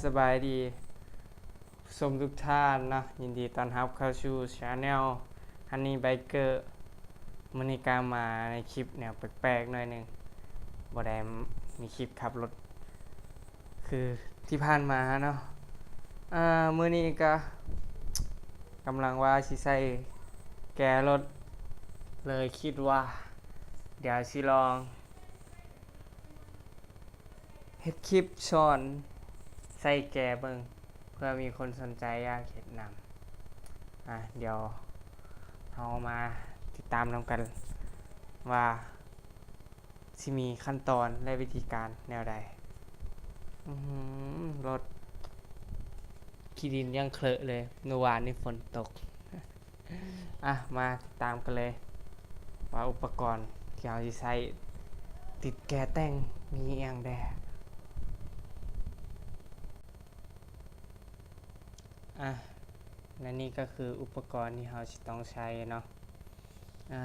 ສະບາຍດີຜູ້ຊົມທຸກທ່ານເນາະ, ຍິນດີຕ້ອນຮັບເຂົ້າສູ່ Channel Honey Biker. ມື້ນີ້ກະມາໃນຄລິບແນວແປກໆໜ້ອຍໜຶ່ງ, ບໍ່ໄດ້ມີຄລິບຂັບລົດຄືທີ່ຜ່ານມາເນາະ. ອາ ມື້ນີ້ກະກຳລັງວ່າຊິໃສ່ແກລົດ, ເລີຍຄິດວ່າດຽວຊິລອງ ເຮັດຄລິບສອນໃສ່ແກເບິ່ງ ເພື່ອມີຄົນສົນໃຈຢາກເຮັດນຳ. ອາ ດຽວເຮົາມາຕິດຕາມນຳກັນວ່າຊິມີຂັ້ນຕອນ ແລະ ວິທີການແນວໃດ. ອື ລົດຂີ້ດິນຍັງເຄລະເລີຍ, ມື້ວານນີ້ຝົນຕົກ. ອາ ມາຕິດຕາມກັນເລີຍ ວ່າອຸປະກອນທີ່ເຮົາຊິໃຊ້ຕິດແກແຕ່ງມີຫຍັງແດ່. ອາ ແລະ ນີ້ກໍຄືອຸປະກອນທີ່ເຮົາຊິຕ້ອງໃຊ້ເນາະ. ອາ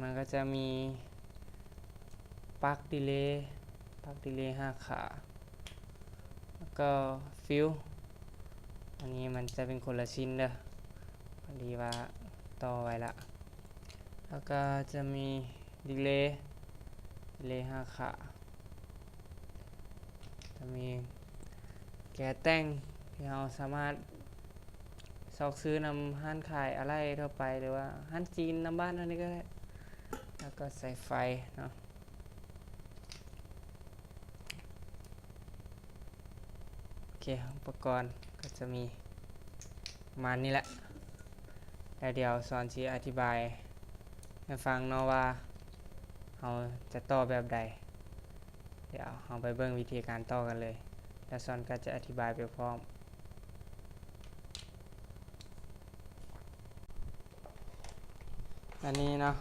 ມັນກໍຈະມີປັກດີເລ, ປັກດີເລຫ້າຂາ ແລ້ວກໍຟິວ. ອັນນີ້ມັນຈະເປັນຄົນລະຊິ້ນເດີ, ພໍດີວ່າຕໍ່ໄວ້ລະ. ແລ້ວກໍຈະມີດີເລ, ດີເລຫ້າຂາ, ຈະມີແກແຕ່ງທີ່ເຮົາສາມາດຊອກຊື້ນຳຮ້ານຂາຍອາໄຫຼ່ທົ່ວໄປ ຫຼືວ່າຮ້ານຈີນນຳບ້ານເຮົານີ້ກໍໄດ້. ແລ້ວກໍສາຍໄຟເນາະ. ໂອເຄ ອຸປະກອນກໍຈະມີປະມານນີ້ແຫຼະ. ແລ້ວດຽວສອນຊິອະທິບາຍໃຫ້ຟັງເນາະວ່າເຮົາຈະຕໍ່ແບບໃດ. ດຽວເຮົາໄປເບິ່ງວິທີການຕໍ່ກັນເລີຍ, ແລ້ວສອນກໍຈະອະທິບາຍໄປພ້ອມ. ອັນນີ້ເນາະ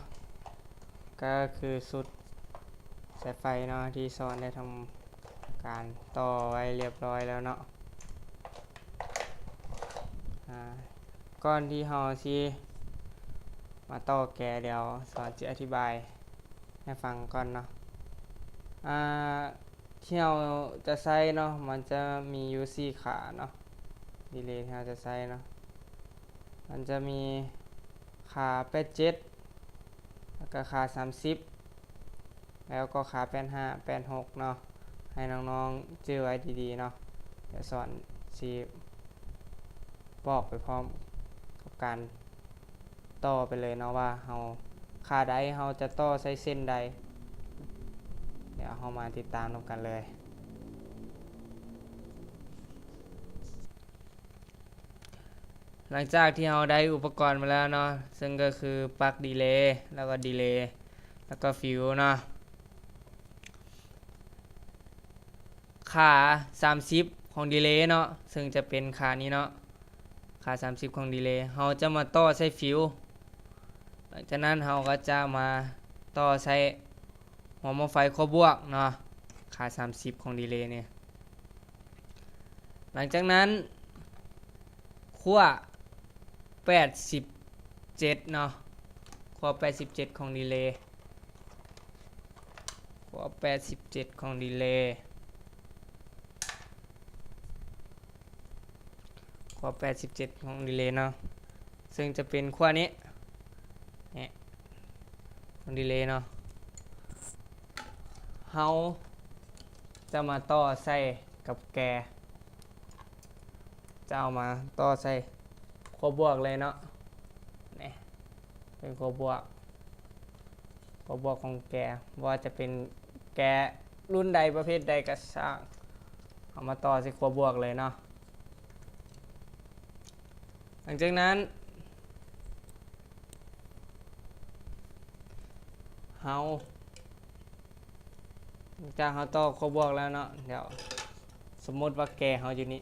ກໍຄືຊຸດສາຍໄຟເນາະ ທີ່ສອນໄດ້ທຳການຕໍ່ໄວ້ລຽບຮ້ອຍແລ້ວເນາະ. ອາ ກ່ອນທີ່ເຮົາຊິມາຕໍ່ແກ ດຽວສອນຊິອະທິບາຍໃຫ້ຟັງກ່ອນເນາະ. ອາ ທີ່ເຮົາຈະໃຊ້ເນາະ ມັນຈະມີຢູ່ສີ່ຂາເນາະ, ດີເລທີ່ເຮົາຈະໃຊ້ເນາະ. ມັນຈະມີຂາແປດເຈັດ ແລ້ວກໍຂາສາມສິບ ແລ້ວກໍຂາແປດຫ້າ ແປດຫົກເນາະ. ໃຫ້ນ້ອງໆຈື່ໄວ້ດີໆເນາະ, ດຽວສອນຊິບອກໄປພ້ອມກັບການຕໍ່ໄປເລີຍເນາະ ວ່າເຮົາ ຂາໃດເຮົາຈະຕໍ່ໃສ່ເສັ້ນໃດ. ດຽວເຮົາມາຕິດຕາມນຳກັນເລີຍ. ຫຼັງຈາກທີ່ເຮົາໄດ້ອຸປະກອນມາແລ້ວເນາະ, ເຊິ່ງກໍຄືປັກດີເລ ແລ້ວກໍດີເລ ແລ້ວກໍຟິວເນາະ, ຂາສາມສິບຂອງດີເລເນາະ, ເຊິ່ງຈະເປັນຂານີ້ເນາະ, ຂາສາມສິບຂອງດີເລ ເຮົາຈະມາຕໍ່ໃສ່ຟິວ. ຫຼັງຈາກນັ້ນເຮົາກໍຈະມາຕໍ່ໃສ່ຫົວໝໍ້ໄຟຂົ້ວບວກເນາະ, ຂາສາມສິບຂອງດີເລນີ້. ຫຼັງຈາກນັ້ນ ຂົ້ວແປດສິບເຈັດເນາະ, ຂົ້ວແປດສິບເຈັດຂອງດີເລ, ຂົ້ວແປດສິບເຈັດຂອງດີເລ, ຂົ້ວແປດສິບເຈັດຂອງດີເລເນາະ, ເຊິ່ງຈະເປັນຂົ້ວນີ້ ນີ້ ຂອງດີເລເນາະ. ເຮົາຈະມາຕໍ່ໃສ່ກັບແກ ຈະເອົາມາຕໍ່ໃສ່ຂົ້ວບວກເລີຍເນາະ. ນີ້ເປັນຂົ້ວບວກ, ຂົ້ວບວກຂອງແກ, ບໍ່ວ່າຈະເປັນແກລຸ້ນໃດປະເພດໃດກໍຊ່າງ, ເອົາມາຕໍ່ໃສ່ຂົ້ວບວກເລີຍເນາະ. ຫຼັງຈາກນັ້ນ ເຮົາ ຫຼັງຈາກເຮົາຕໍ່ຂົ້ວບວກແລ້ວເນາະ, ດຽວສົມມຸດວ່າແກເຮົາຢູ່ນີ້,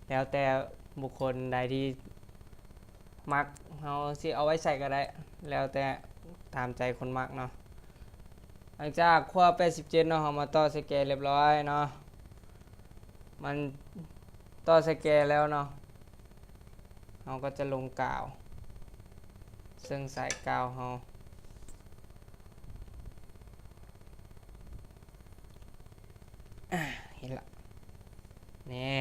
ແລ້ວແຕ່ບຸກຄົນໃດທີ່ມັກ ເຮົາຊິເອົາໄວ້ໃສກໍໄດ້, ແລ້ວແຕ່ຕາມໃຈຄົນມັກເນາະ. ຫຼັງຈາກຂົ້ວແປດສິບເຈັດເນາະ, ເຮົາມາຕໍ່ໃສ່ແກລຽບຮ້ອຍເນາະ, ມັນຕໍ່ໃສ່ແກແລ້ວເນາະ, ເຮົາກໍຈະລົງກາວ, ເຊິ່ງສາຍກາວເຮົາ ອາ ເຫັນລະ. ນີ້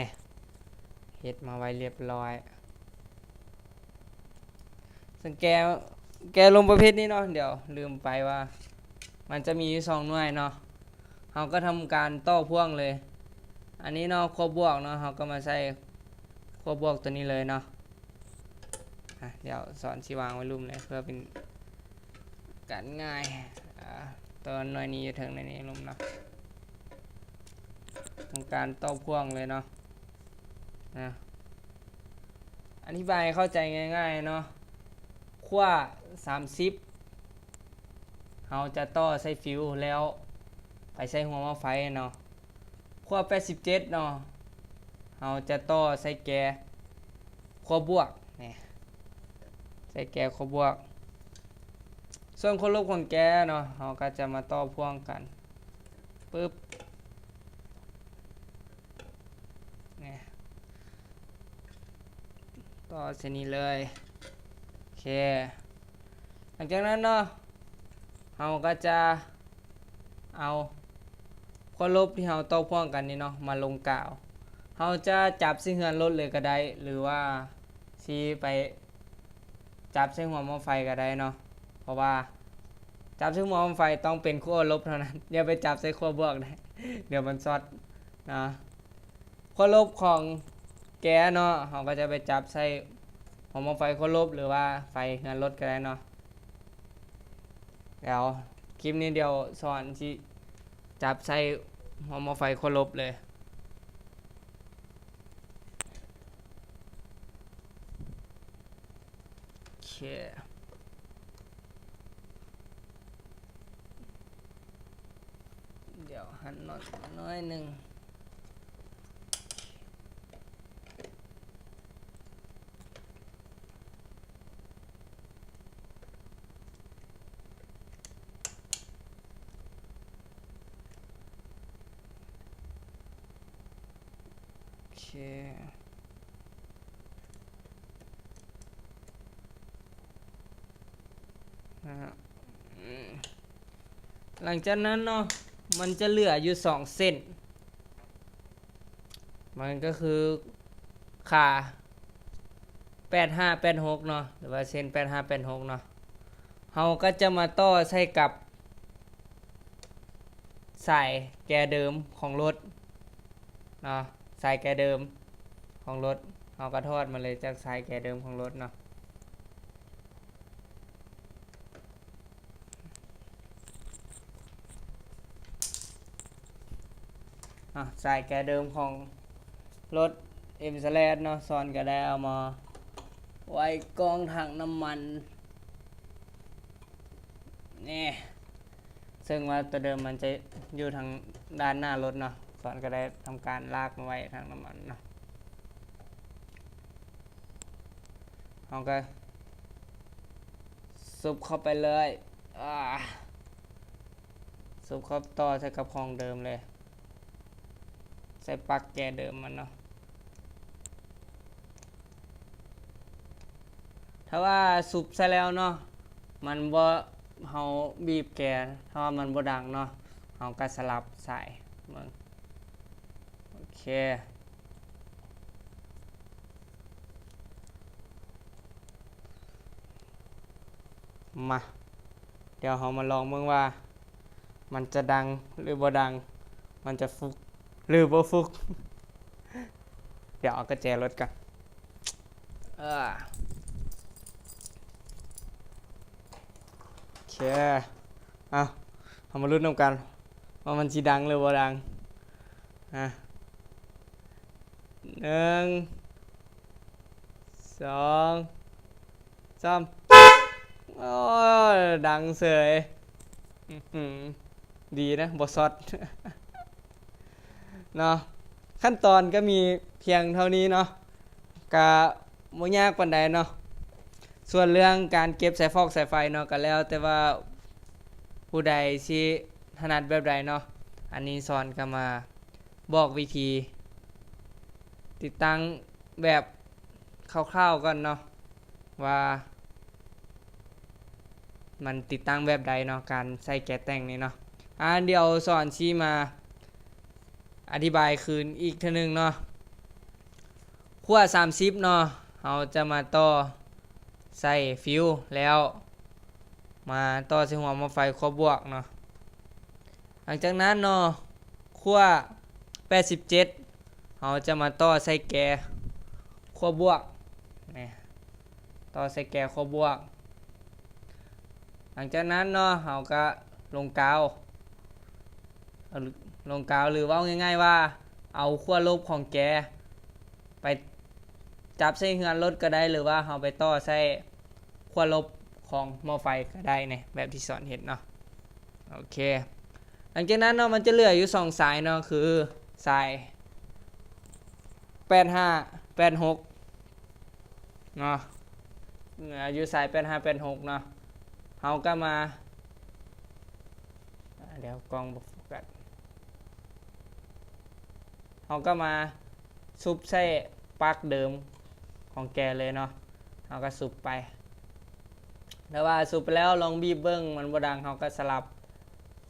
ເຮັດມາໄວ້ລຽບລ້ອຍ. ສັງແກ ແກະລົມປະເພດນີ້ເນາະ, ດຽວລືມໄປວ່າມັນຈະມີຢູ່ສອງໜ່ວຍເນາະ. ເຮົາກໍທຳການຕໍ່ພ່ວງເລີຍ. ອັນນີ້ເນາະ ຄວບບວກເນາະ, ເຮົາກໍມາໃສ່ຄວບບວກຕົວນີ້ເລີຍເນາະ. ອ່ະ ດຽວສອນຊິວາງໄວ້ລຸ່ມເລີຍ ເພື່ອເປັນການງ່າຍ. ອ່າ ຕົວໜ່ວຍນີ້ຢູ່ເທິງ ໜ່ວຍນີ້ລຸ່ມເນາະ. ທຳການຕໍ່ພ່ວງເລີຍເນາະ. ນະ ອະທິບາຍໃຫ້ເຂົ້າໃຈງ່າຍໆເນາະ, ຂົ້ວສາມສິບ ເຮົາຈະຕໍ່ໃສ່ຟິວ ແລ້ວໄປໃສ່ຫົວໝໍ້ໄຟເນາະ. ຂົ້ວແປດສິບເຈັດເນາະ ເຮົາຈະຕໍ່ໃສ່ແກ ຂົ້ວບວກ ນີ້ ໃສ່ແກ ຂົ້ວບວກ. ສ່ວນຂົ້ວລົບຂອງແກເນາະ ເຮົາກໍຈະມາຕໍ່ພ່ວງກັນ ປຶບ ນີ້ ຕໍ່ໃສ່ນີ້ເລີຍ. ໂອເຄ ຫຼັງຈາກນັ້ນເນາະ ເຮົາກໍຈະເອົາ ຄວາມລົບທີ່ເຮົາຕໍ່ພ່ວງກັນນີ້ເນາະ ມາລົງກາວ. ເຮົາຈະຈັບໃສ່ເຮືອນລົດເລີຍກໍໄດ້ ຫຼືວ່າຊິໄປຈັບໃສ່ຫົວໝໍ້ໄຟກໍໄດ້ເນາະ, ເພາະວ່າຈັບໃສ່ຫົວໝໍ້ໄຟຕ້ອງເປັນຂົ້ວລົບເທົ່ານັ້ນ, ຢ່າໄປຈັບໃສ່ຂົ້ວບວກເດ້ ດຽວມັນຊັອດເນາະ. ຄວາມລົບຂອງແກເນາະ ເຮົາກໍຈະໄປຈັບໃສ່ຫົວໝໍ້ໄຟຄວາມລົບ ຫຼືວ່າໄຟເຮືອນລົດກໍໄດ້ເນາະ. ດຽວຄລິບນີ້ດຽວສອນຊິຈັບໃສ່ຫົວໝໍ້ໄຟຄວາມລົບເລີຍ. ໂອເຄ ດຽວຫັນໜ້ອຍໜຶ່ງ. ໂອເຄ ນະ ອືມ ຫຼັງຈາກນັ້ນເນາະ ມັນຈະເຫຼືອຢູ່ສອງເສັ້ນ. ມັນກໍຄືຂາແປດຫ້າແປດຫົກເນາະ ຫຼືວ່າເສັ້ນແປດຫ້າແປດຫົກເນາະ, ເຮົາກໍຈະມາຕໍ່ໃສ່ກັບສາຍແກເດີມຂອງລົດເນາະ, ສາຍແກເດີມຂອງລົດ ເຮົາກໍຖອດມາເລີຍຈາກສາຍແກເດີມຂອງລົດເນາະ. ອ່ະ ສາຍແກເດີມຂອງລົດເອັມແຊແລັດເນາະ, ສອນກໍໄດ້ເອົາມາໄວ້ກ້ອງຖັງນ້ຳມັນນີ້ ເຊິ່ງວ່າຕົວເດີມມັນຈະຢູ່ທາງດ້ານໜ້າລົດເນາະ, ສອນກໍໄດ້ທຳການລາກມາໄວ້ຖັງນ້ຳມັນເນາະ. ເຮົາກໍຊຸບເຂົ້າໄປເລີຍ ອາ ຊຸບເຂົ້າຕໍ່ໃສ່ກັບຂອງເດີມເລີຍ ໃສ່ປາກແກເດີມມັນເນາະ. ຖ້າວ່າຊຸບໃສ່ແລ້ວເນາະ ມັນບໍ່ ເຮົາບີບແກ ຖ້າວ່າມັນບໍ່ດັງເນາະ ເຮົາກໍສະຫຼັບສາຍເບິ່ງ. ໂອເຄ ມາ ດຽວເຮົາມາລອງເບິ່ງວ່າ ມັນຈະດັງ ຫຼື ບໍ່ດັງ, ມັນຈະຟຸກ ຫຼື ບໍ່ຟຸກ. ດຽວເອົາກະແຈລົດກ່ອນ. ເອີ ໂອເຄ ເອົາ ເຮົາມາລຸ້ນນຳກັນວ່າມັນຊິດັງ ຫຼື ບໍ່ດັງ. ອ່ະ ໜຶ່ງ ສອງ ສາມ ໂອ້ຍ ດັງເສີຍ. ອືຫື ດີນະ ບໍ່ຊັອດເນາະ. ຂັ້ນຕອນກໍມີພຽງເທົ່ານີ້ເນາະ, ກະບໍ່ຍາກປານໃດເນາະ. ສ່ວນເລື່ອງການເກັບສາຍຟອກສາຍໄຟເນາະ ກະແລ້ວແຕ່ວ່າຜູ້ໃດຊິຖະໜັດແບບໃດເນາະ. ອັນນີ້ສອນກະມາບອກວິທີຕິດຕັ້ງແບບຄ່າວໆກ່ອນເນາະ ວ່າມັນຕິດຕັ້ງແບບໃດເນາະ ການໃສ່ແກແຕ່ງນີ້ເນາະ. ອ່າ ດຽວສອນຊິມາ ອະທິບາຍຄືນອີກເທື່ອໜຶ່ງເນາະ. ຂົ້ວສາມສິບເນາະ ເຮົາຈະມາຕໍ່ໃສ່ຟິວ ແລ້ວມາຕໍ່ໃສ່ຫົວໝໍ້ໄຟຂົ້ວບວກເນາະ. ຫຼັງຈາກນັ້ນເນາະ ຂົ້ວແປດສິບເຈັດ ເຮົາຈະມາຕໍ່ໃສ່ແກຂົ້ວບວກ ນີ້ ຕໍ່ໃສ່ແກຂົ້ວບວກ. ຫຼັງຈາກນັ້ນເນາະ ເຮົາກະລົງກາວ ລົງກາວ ຫຼືເວົ້າງ່າຍໆວ່າ ເອົາຂົ້ວລົບຂອງແກໄປຈັບໃສ່ເຮືອນລົດກະໄດ້ ຫຼືວ່າເຮົາໄປຕໍ່ໃສ່ ຂົ້ວລົບຂອງໝໍ້ໄຟກະໄດ້ ແບບທີ່ສອນເຮັດເນາະ. ໂອເຄ ຫຼັງຈາກນັ້ນເນາະ ມັນຈະເຫຼືອຢູ່ສອງສາຍເນາະ ຄືສາຍແປດຫ້າແປດຫົກເນາະ ເຫຼືອຢູ່ສາຍແປດຫ້າແປດຫົກເນາະ. ເຮົາກະມາ ດຽວກ້ອງບໍ່ໂຟກັສ ເຮົາກະມາຊຸບໃສ່ປລັກເດີມຂອງແກເລີຍເນາະ. ເຮົາກະຊຸບໄປ ແຕ່ວ່າຊຸບໄປແລ້ວລອງບີບເບິ່ງ ມັນບໍ່ດັງ ເຮົາກະສະຫຼັບ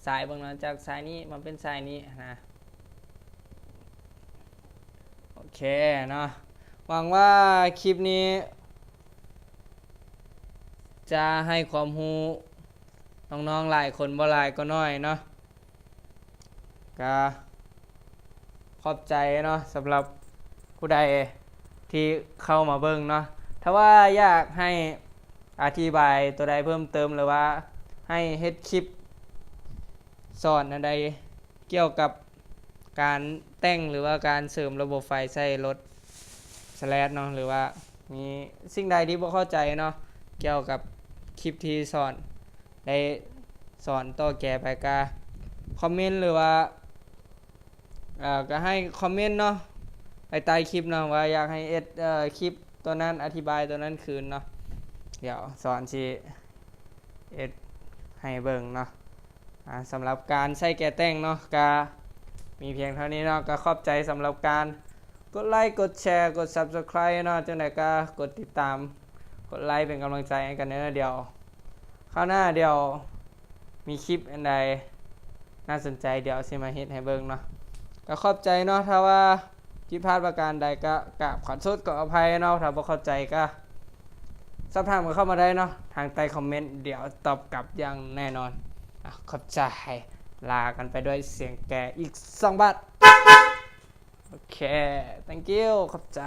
ສາຍເບິ່ງເນາະ ຈາກສາຍນີ້ມາເປັນສາຍນີ້ນະ. ໂອເຄເນາະ ຫວັງວ່າຄລິບນີ້ຈະໃຫ້ຄວາມຮູ້ນ້ອງໆຫຼາຍຄົນ ບໍ່ຫຼາຍກໍໜ້ອຍເນາະ. ກະຂອບໃຈເນາະ ສຳລັບຜູ້ໃດທີ່ເຂົ້າມາເບິ່ງເນາະ. ຖ້າວ່າຢາກໃຫ້ອະທິບາຍໂຕໃດເພີ່ມເຕີມ ຫຼືວ່າໃຫ້ເຮັດຄລິບສອນອັນໃດກ່ຽວກັບການແຕ່ງ ຫຼືວ່າການເສີມລະບົບໄຟໃສ່ລົດສະແລັດເນາະ ຫຼືວ່າມີສິ່ງໃດທີ່ບໍ່ເຂົ້າໃຈເນາະ ກ່ຽວກັບຄລິບທີ່ສອນ ໄດ້ສອນຕໍ່ແກໄປ ກະຄອມເມັນ ຫຼືວ່າ ເອີ ກະໃຫ້ຄອມເມັນເນາະ ໄວ້ໃຕ້ຄລິບເນາະ ວ່າຢາກໃຫ້ເຮັດ ເອີ ຄລິບໂຕນັ້ນ ອະທິບາຍໂຕນັ້ນຄືນເນາະ. ດຽວສອນຊິເຮັດໃຫ້ເບິ່ງເນາະ. ອາ ສຳລັບການໃຊ້ແກແຕ່ງເນາະ ກະມີພຽງເທົ່ານີ້ເນາະ. ກະຂອບໃຈສຳລັບການກົດໄລ ກົດແຊ ກົດ Subscribe ເນາະ. ຈັ່ງໃດກະກົດຕິດຕາມ ກົດໄລເປັນກຳລັງໃຈໃຫ້ກັນເດີ. ດຽວຄາວໜ້າ ດຽວມີຄລິບອັນໃດໜ້າສົນໃຈ ດຽວຊິມາເຮັດໃຫ້ເບິ່ງເນາະ. ກະຂອບໃຈເນາະ. ຖ້າວ່າຜິດພາດປະການໃດກະກາບຂໍໂທດຂໍອະໄພເນາະ. ຖ້າບໍ່ເຂົ້າໃຈກະສອບຖາມກັນເຂົ້າມາໄດ້ເນາະ ທາງໃຕ້ຄອມເມັນ ດຽວຕອບກັບຢ່າງແນ່ນອນ. ອາ ຂອບໃຈ. ລາກັນໄປດ້ວຍສຽງແກອີກສອງບາດ. ໂອເຄ thank you ຂອບໃຈ.